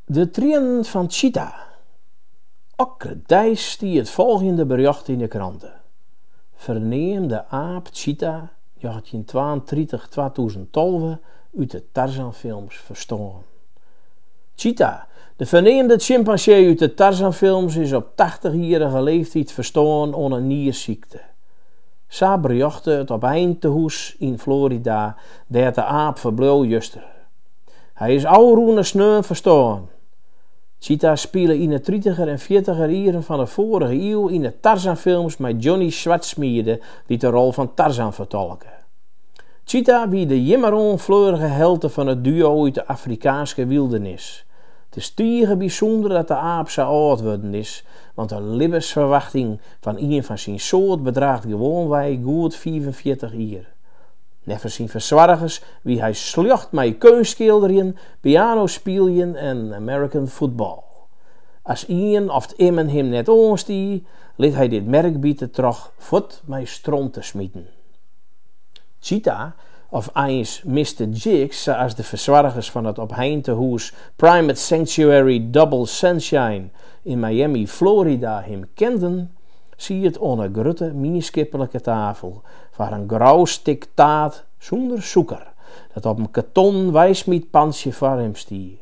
De triennen fan Cheetah. Okkerdeis stie it folgjende berjocht yn de krante: Ferneamde aap Cheetah, 1932, 2012, út de Tarzanfilms ferstoarn. Cheetah, de ferneamde sjimpansee út de Tarzanfilms is op tachtichjierrige leeftyd ferstoarn oan in niersykte. Sa berjochte it opeintehûs yn Florida, dêr't de aap ferbleau juster. Hy is ôfrûne sneon ferstoarn. Cheetah spile yn 'e tritiger en fjirtiger jieren fan 'e foarige iuw yn 'e Tarzanfilms mei Johnny Swartsmiede, dy't de rol fan Tarzan fertolke. Cheetah wie de jimmeroan fleurige helte fan it duo út de Afrikaanske wyldernis. It is tige bysûnder dat de aap sa âld wurden is, want de libbensferwachting fan ien fan syn soart bedraacht gewoanwei goed 45 jier. Neffens syn fersoargers wie hy sljocht mei keunstskilderjen, pianospyljen en American football. As ien oft immen him net oanstie, lit hy dit merkbite troch fuort mei stront te smiten. Cheetah, of eins Mister Jigs, sa as de fersoargers fan it opeintehûs Primate Sanctuary Double Sunshine yn Miami, Florida him kenden, siet oan 'e grutte mienskiplike tafel foar in grou stik taart sûnder sûker, dat op in kartonnen weismytpantsje foar him stie.